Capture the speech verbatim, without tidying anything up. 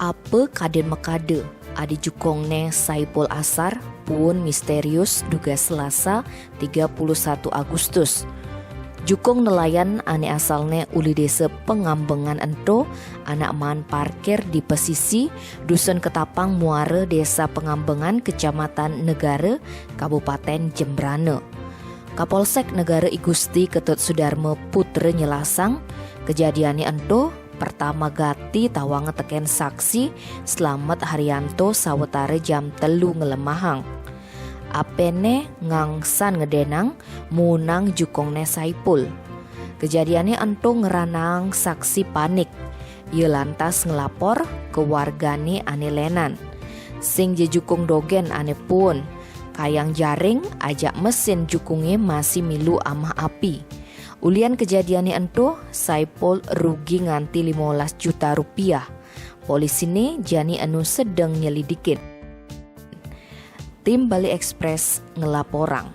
Apa kadén makada adi jukongne Saipul Asar puun misterius dugas Selasa tiga puluh satu Agustus. Jukong nelayan ane asalne uli Desa Pengambengan ento, anak maan parkir di pesisi Dusun Ketapang Muara, Desa Pengambengan, Kecamatan Negara, Kabupaten Jembrana. Kapolsek Negara I Gusti Ketut Sudarma Putra nyelasang, kejadiane ento pertama gati tawang teken saksi Slamet Haryanto sawetara jam telu ngelemahang. Apene ngangsan ngedenang munang jukongne Saipul. Kejadiane ento ngeranang saksi panik. Ia lantas ngelapor ke wargane ane lenan. Sing ja jukong dogen ane puun, kayang jaring ajak mesin jukonge masih milu amah api. Ulian kejadiane ento, Saipul rugi nganti lima belas juta rupiah. Polisine jani enu sedeng nyelidikin. Tim Bali Express ngelaporang.